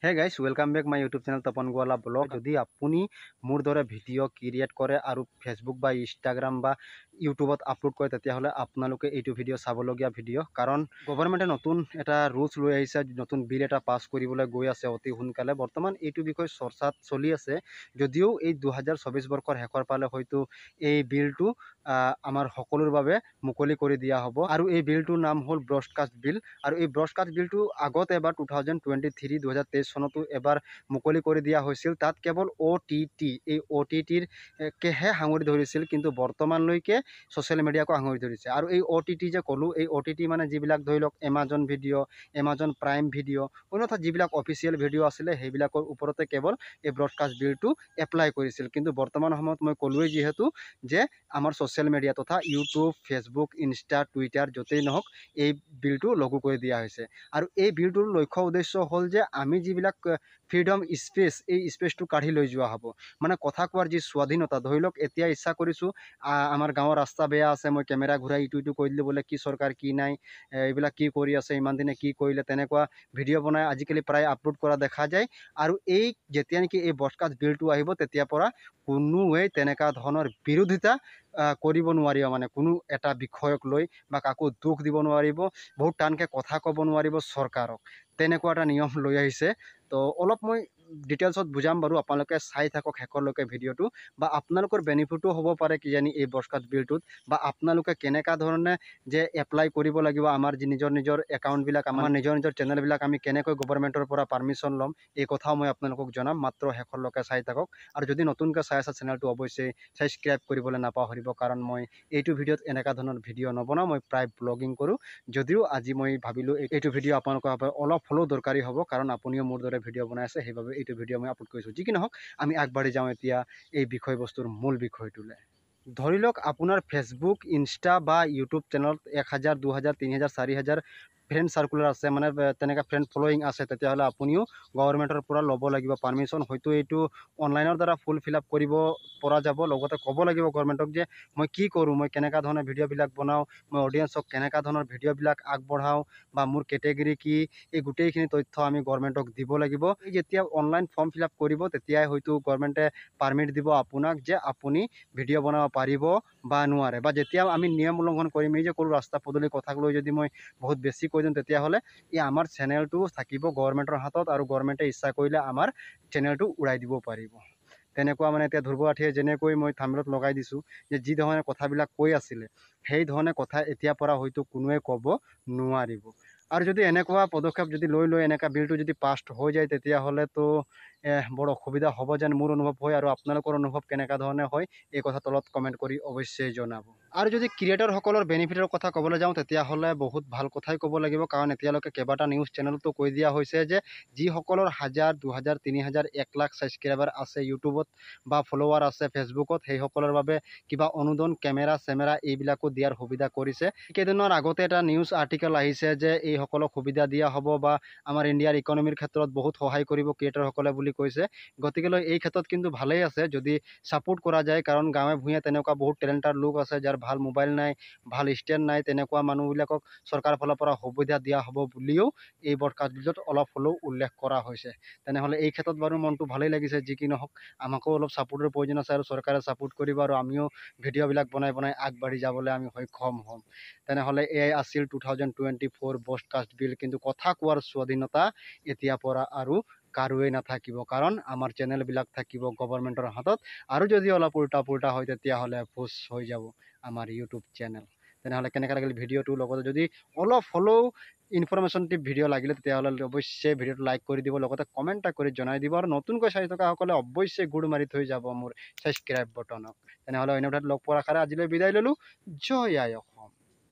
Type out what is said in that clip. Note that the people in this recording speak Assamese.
Hey guys, welcome back my YouTube channel Tapan Gowala blog. যদি আপুনি মোৰ দৰে ভিডিঅ' ক্ৰিয়েট কৰে আৰু ফেচবুক বা ইনষ্টাগ্ৰাম বা ইউটিউবত আপলোড কৰে, তেতিয়াহ'লে আপোনালোকে এইটো ভিডিঅ' চাবলগীয়া ভিডিঅ', কাৰণ গভৰ্ণমেণ্টে নতুন এটা ৰুলছ লৈ আহিছে, নতুন বিল এটা পাছ কৰিবলৈ গৈ আছে অতি সোনকালে। বৰ্তমান এইটো বিষয় চৰ্চাত চলি আছে যদিও এই 2024 বৰ্ষৰ শেষৰ ফালে হয়তো এই বিলটো আমাৰ সকলোৰ বাবে মুকলি কৰি দিয়া হ'ব। আৰু এই বিলটোৰ নাম হ'ল ব্ৰডকাষ্ট বিল। আৰু এই ব্ৰডকাষ্ট বিলটো আগত এবাৰ 2023, 2023 চনতো এবাৰ মুকলি কৰি দিয়া হৈছিল। তাত কেৱল অ'টিটি, এই অ'টিটিৰ কেহে সাঙুৰি ধৰিছিল, কিন্তু বৰ্তমানলৈকে ছ'চিয়েল মিডিয়াকো সাঙুৰি ধৰিছে। আৰু এই অ'টিটি যে ক'লোঁ, এই অ'টিটি মানে যিবিলাক ধৰি লওক Amazon video', Amazon prime video', অন্যথা যিবিলাক অফিচিয়েল ভিডিঅ' আছিলে, সেইবিলাকৰ ওপৰতে কেৱল এই ব্ৰডকাষ্ট বিলটো এপ্লাই কৰিছিল। কিন্তু বৰ্তমান সময়ত মই ক'লোৱেই যিহেতু যে আমাৰ ছ'চিয়েল মিডিয়া তথা ইউটিউব, ফেচবুক, ইনষ্টা, টুইটাৰ য'তেই নহওক, এই বিলটো লঘু কৰি দিয়া হৈছে। আৰু এই বিলটোৰ লক্ষ্য উদ্দেশ্য হ'ল যে আমি যিবিলাক ফ্ৰীডম স্পেচ, এই স্পেচটো কাঢ়ি লৈ যোৱা হ'ব, মানে কথা কোৱাৰ যি স্বাধীনতা। ধৰি লওক এতিয়া ইচ্ছা কৰিছোঁ, আমাৰ গাঁৱৰ ৰাস্তা বেয়া আছে, মই কেমেৰা ঘূৰাই ইটো ইটো কৈ দিলোঁ, বোলে কি চৰকাৰ কি নাই, এইবিলাক কি কৰি আছে, ইমান দিনে কি কৰিলে, তেনেকুৱা ভিডিঅ' বনাই আজিকালি প্ৰায় আপলোড কৰা দেখা যায়। আৰু এই যেতিয়া নেকি এই ব্ৰডকাষ্ট বিলটো আহিব, তেতিয়াৰ পৰা কোনোৱেই তেনেকুৱা ধৰণৰ বিৰোধিতা কৰিব নোৱাৰিব, মানে কোনো এটা বিষয়ক লৈ বা কাকো দুখ দিব নোৱাৰিব, বহুত টানকৈ কথা ক'ব নোৱাৰিব চৰকাৰক, তেনেকুৱা এটা নিয়ম লৈ আহিছে। তো অলপ মই ডিটেইলছত বুজাম বাৰু, আপোনালোকে চাই থাকক শেষলৈকে ভিডিঅ'টো। বা আপোনালোকৰ বেনিফিটো হ'ব পাৰে কিজানি এই ব্ৰডকাষ্ট বিলটোত, বা আপোনালোকে কেনেকুৱা ধৰণে যে এপ্লাই কৰিব লাগিব, আমাৰ যি নিজৰ নিজৰ একাউণ্টবিলাক, আমাৰ নিজৰ নিজৰ চেনেলবিলাক আমি কেনেকৈ গভৰ্ণমেণ্টৰ পৰা পাৰ্মিশ্যন ল'ম, এই কথাও মই আপোনালোকক জনাম। মাত্ৰ শেষলৈকে চাই থাকক। আৰু যদি নতুনকৈ চাই আছে, চেনেলটো অৱশ্যেই ছাবস্ক্ৰাইব কৰিবলৈ নাপাহৰিব, কাৰণ মই এইটো ভিডিঅ'ত এনেকুৱা ধৰণৰ ভিডিঅ' নবনাওঁ, মই প্ৰায় ব্লগিং কৰোঁ যদিও আজি মই ভাবিলোঁ এইটো ভিডিঅ' আপোনালোকৰ বাবে অলপ হ'লেও দৰকাৰী হ'ব, কাৰণ আপুনিও মোৰ দৰে ভিডিঅ' বনাই আছে, সেইবাবে এইটো ভিডিঅ' মই আপলোড কৰিছোঁ। যি কি নহওক, আমি আগবাঢ়ি যাওঁ এতিয়া এই বিষয়বস্তুৰ মূল বিষয়টোলৈ। ধৰি লওক আপোনাৰ ফেচবুক, ইনষ্টা বা ইউটিউব চেনেলত 1000, 2000, 3000, 4000 ফ্ৰেণ্ড চাৰ্কুলাৰ আছে, মানে তেনেকুৱা ফ্ৰেণ্ড ফল'য়িং আছে, তেতিয়াহ'লে আপুনিও গভৰ্ণমেণ্টৰ পৰা ল'ব লাগিব পাৰ্মিশ্যন। হয়তো এইটো অনলাইনৰ দ্বাৰা ফুল ফিল আপ কৰিব পৰা যাব। লগতে ক'ব লাগিব গভৰ্ণমেণ্টক যে মই কি কৰোঁ, মই কেনেকুৱা ধৰণৰ ভিডিঅ'বিলাক বনাওঁ, মই অডিয়েঞ্চক কেনেকুৱা ধৰণৰ ভিডিঅ'বিলাক আগবঢ়াওঁ বা মোৰ কেটেগৰী কি, এই গোটেইখিনি তথ্য আমি গভৰ্ণমেণ্টক দিব লাগিব। এই যেতিয়া অনলাইন ফৰ্ম ফিল আপ কৰিব, তেতিয়াই হয়তো গভৰ্ণমেণ্টে পাৰ্মিট দিব আপোনাক যে আপুনি ভিডিঅ' বনাব পাৰিব বা নোৱাৰে। বা যেতিয়া আমি নিয়ম উলংঘন কৰিম, এই যে ক'লোঁ ৰাস্তা পদূলি কথাক লৈ যদি মই বহুত বেছি কৈ দিওঁ, তেতিয়াহ'লে এই আমাৰ চেনেলটো থাকিব গভৰ্ণমেণ্টৰ হাতত আৰু গভৰ্ণমেণ্টে ইচ্ছা কৰিলে আমাৰ চেনেলটো উৰাই দিব পাৰিব। তেনেকুৱা মানে এতিয়া ধ্ৰুৱ ৰাঠীয়ে যেনেকৈ মই থাম্বনেইলত লগাই দিছোঁ যে যি ধৰণে কথাবিলাক কৈ আছিলে, সেই ধৰণে কথা এতিয়াৰ পৰা হয়তো কোনোৱে ক'ব নোৱাৰিব। আৰু যদি এনেকুৱা পদক্ষেপ যদি লৈ লৈ এনেকুৱা বিলটো যদি পাছ হৈ যায়, তেতিয়াহ'লেতো বৰ অসুবিধা হ'ব যেন মোৰ অনুভৱ হয়। আৰু আপোনালোকৰ অনুভৱ কেনেকুৱা ধৰণে হয়, এই কথা তলত কমেণ্ট কৰি অৱশ্যেই জনাব। আৰু যদি ক্ৰিয়েটৰসকলৰ বেনিফিটৰ কথা ক'বলৈ যাওঁ, তেতিয়াহ'লে বহুত ভাল কথাই ক'ব লাগিব, কাৰণ এতিয়ালৈকে কেইবাটা নিউজ চেনেলতো কৈ দিয়া হৈছে যে যিসকলৰ হাজাৰ, 2000, 3000, 1 লাখ ছাবস্ক্ৰাইবাৰ আছে ইউটিউবত বা ফ'ল'ৱাৰ আছে ফেচবুকত, সেইসকলৰ বাবে কিবা অনুদান, কেমেৰা চেমেৰা এইবিলাকো দিয়াৰ সুবিধা কৰিছে। কেইদিনমান আগতে এটা নিউজ আৰ্টিকেল আহিছে যে এইসকলক সুবিধা দিয়া হ'ব বা আমাৰ ইণ্ডিয়াৰ ইকনমিৰ ক্ষেত্ৰত বহুত সহায় কৰিব ক্ৰিয়েটৰসকলে বুলি কৈছে। গতিকেলৈ এই ক্ষেত্ৰত কিন্তু ভালেই আছে যদি ছাপোৰ্ট কৰা যায়, কাৰণ গাঁৱে ভূঞে তেনেকুৱা বহুত টেলেণ্টেড লোক আছে যাৰ ভাল মোবাইল নাই, ভাল ষ্টেণ্ড নাই, তেনেকুৱা মানুহবিলাকক চৰকাৰৰ ফালৰ পৰা সুবিধা দিয়া হ'ব বুলিও এই ব্ৰডকাষ্ট বিলত অলপ হ'লেও উল্লেখ কৰা হৈছে। তেনেহ'লে এই ক্ষেত্ৰত বাৰু মনটো ভালেই লাগিছে। যি কি নহওক, আমাকো অলপ ছাপোৰ্টৰ প্ৰয়োজন আছে আৰু চৰকাৰে ছাপোৰ্ট কৰিব আৰু আমিও ভিডিঅ'বিলাক বনাই বনাই আগবাঢ়ি যাবলৈ আমি সক্ষম হ'ম। তেনেহ'লে এয়াই আছিল 2024 ব্ৰডকাষ্ট বিল। কিন্তু কথা কোৱাৰ স্বাধীনতা এতিয়াৰ পৰা আৰু কাৰোৱেই নাথাকিব, কাৰণ আমাৰ চেনেলবিলাক থাকিব গভৰ্ণমেণ্টৰ হাতত আৰু যদি অলপ উল্টা পুল্টা হয়, তেতিয়াহ'লে ফুচ হৈ যাব আমাৰ ইউটিউব চেনেল। তেনেহ'লে কেনেকুৱা লাগিল ভিডিঅ'টো? লগতে যদি অলপ হ'লেও ইনফৰমেশ্যনটিভ ভিডিঅ' লাগিলে, তেতিয়াহ'লে অৱশ্যে ভিডিঅ'টো লাইক কৰি দিব, লগতে কমেণ্ট এটা কৰি জনাই দিব আৰু নতুনকৈ চাই থকাসকলে অৱশ্যে গোৰ মাৰি থৈ যাব মোৰ ছাবস্ক্ৰাইব বটনক। তেনেহ'লে অন্য লগ পোৱাৰ আশাৰে আজিলৈ বিদায় ল'লোঁ। জয় আই অসম।